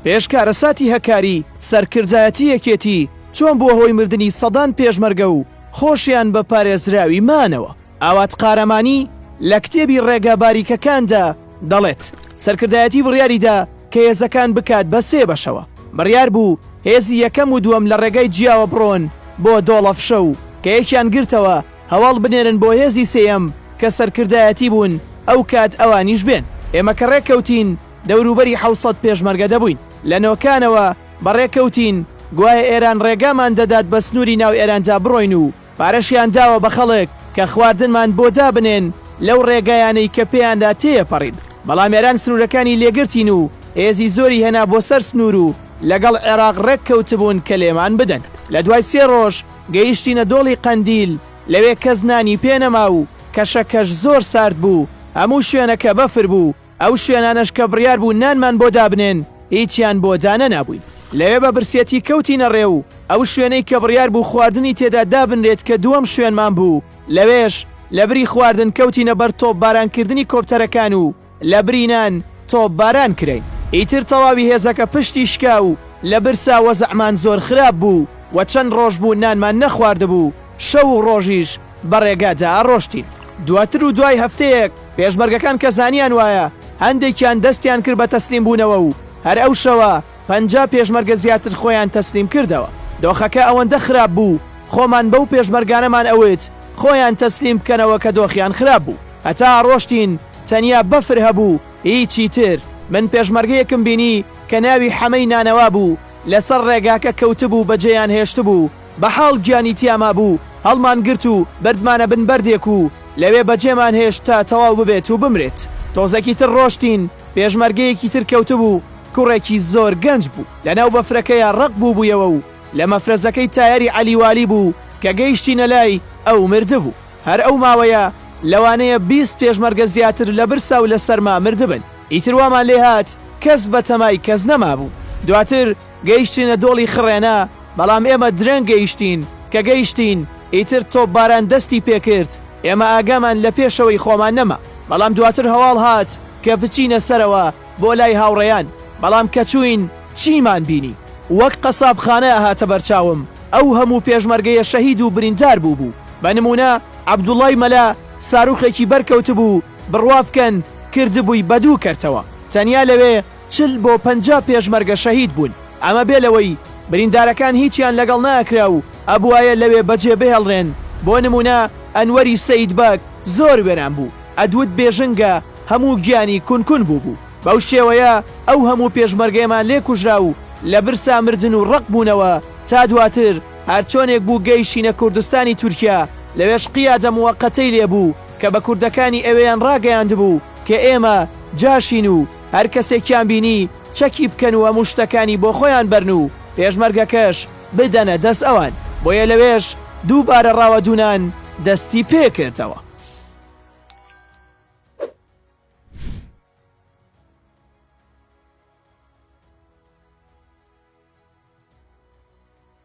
پێش کارەساتی هەکاری، سەرکردایەتی یەکێتی چۆن بووە هۆی مردنی سەدان پێشمەرگە و خۆشیان بە پارێزراوی مانەوە؟ ئاوات قارەمانی لە کتێبی ڕێگا باریکەکاندا دەڵێت، سەرکردایەتی بڕیاری دا کە هێزەکان بکات بە سێ بەشەوە، بڕیار بوو هێزی یەکەم و دووەم لە ڕێگای جیاوە بڕۆن بۆ دۆڵەفشە و کە یەکیان گرتەوە هەواڵ بنێرن بۆ هێزی سێیەم کە سەرکردایەتی بوون ئەو کات ئەوانیش بێن. ئێمە کە ڕێککەوتین دەوروبەری 700 پێشمەرگە دەبووین. لە نۆکانەوە بەڕێکەوتین، گوایە ئێران ڕێگامان دەدات بە سنووری ناو ئێراندا بڕۆین و پارەشیان داوە بە خەڵک کە خواردنمان بۆ دابنێن لەو ڕێگایانەی کە پێیاندا تێیەپەڕین، بەڵام ئێران سنوورەکانی لێگرتین و هێزی زۆری هێنا بۆ سەر سنوور و لەگەڵ عێراق ڕێککەوتبوون کە لێمان بدەن. لە دوای سێ ڕۆژ گەیشتینە دۆڵی قەندیل، لەوێ کەس نانی پێ نەما و کەشەکەش زۆر سارد بوو، هەموو شوێنەکە بەفر بوو، ئەو شوێنانەش کە بڕیار بوو نانمان بۆ دابنێن هیچیان بۆ دانەنابووین. لەوێ بە برسێتی کەوتینە ڕێ و ئەو شوێنەی کە بڕیار بوو خواردنی تێدا دابنرێت کە دووەم شوێنمان بوو لەوێش لە بری خواردن کەوتینە بەر تۆپبارانکردنی کۆپتەرەکان و لە بری نان تۆپباران کراین. ئیتر تەواوی هێزەکە پشتی شکا و لە برسا وەزعمان زۆر خراپ بوو و چەند ڕۆژ بوو نانمان نەخواردبوو، شەو و ڕۆژیش بە ڕێگادا ئەڕۆشتین. دواتر و دوای هەفتەیەک پێشمەرگەکان کە زانیان وایە، هەندێکیان دەستیان کرد بە تەسلیم بوونەوە و هەر ئەو شەوە 50 پێشمەرگە زیاتر خۆیان تەسلیم کردەوە. دۆخەکە ئەوەندە خراپ بوو، خۆمان بەو پێشمەرگانەمان ئەوت خۆیان تەسلیم بکەنەوە کە دۆخیان خراپ بوو. هەتا ئەڕۆشتین تەنیا بەفر هەبوو هیچی تر. من پێشمەرگەیەکم بینی کە ناوی حەمەی نانەوا بوو، لەسەر ڕێگاکە کەوتبوو بەجێیان هێشتبوو. بە حاڵ گیانی تیا مابوو، هەڵمان گرت و بردمانە بن بەردێک و لەوێ بەجێمان هێشت تا تەواو ببێت و بمرێت. تۆزێکی تر ڕۆشتین، پێشمەرگەیەکی تر کەوتبوو، کوڕێکی زۆر گەنج بوو. لەناو بەفرەکەیا ڕەق بووبوویەوە و لە مەفرەزەکەی تایەری عەلی والی بوو، کە گەیشتینە لای، ئەو مردبوو. هەر ئەو ماوەیە لەوانەیە 20 پێشمەرگە زیاتر لە برسا و لە سەرما مردبن. ئیتر وامان لێ هات کەس بە تەمای کەس نەمابوو. دواتر گەیشتینە دۆڵی خڕێنە، بەڵام ئێمە درەنگ گەیشتین، کە گەیشتین ئیتر تۆپباران دەستی پێکرد، ئێمە ئاگامان لە پێشەوەی خۆمان نەما، بەڵام دواتر هەواڵ هات کە بچینە سەرەوە بۆ لای هاوڕێیان، بەڵام کە چووین چیمان بینی؟ وەک قەسابخانە ئەهاتە بەرچاوم، ئەو هەموو پێشمەرگەیە شەهید و بریندار بووبوو، بە نموونە عەبدوڵای مەلا ساروخێکی بەرکەوتبوو، بڕوا بکەن کردبووی بە دوو کەرتەوە، تەنیا لەوێ 40 بۆ 50 پێشمەرگە شەهید بوون، ئەمە بێ لەوەی بریندارەکان هیچیان لەگەڵ نەئەکرا و ئەبوایە لەوێ بەجێ بهێڵرێن، بۆ نموونە ئەنوەری سەید بەگ زۆر وێران بوو، ئەدوت بێژنگە هەموو گیانی کون کون بووبوو، بەو شێوەیە ئەو هەموو پێشمەرگەیەمان لێ کوژرا و لە برسا مردن و ڕەق بوونەوە تا دواتر هەرچۆنێک بوو گەیشتینە کوردستانی تورکیا، لەوێش قیادە موەقەتەی لێ بوو کە بە کوردەکانی ئەوێیان ڕاگەیاندبوو کە ئێمە جاشین و هەر کەسێکیان بینی چەکی بکەن و هەموو شتەکانی بۆ خۆیان بەرن و پێشمەرگەکەش بدەنە دەست ئەوان، بۆیە لەوێش دووبارە ڕاوەدوونان دەستی پێکردەوە.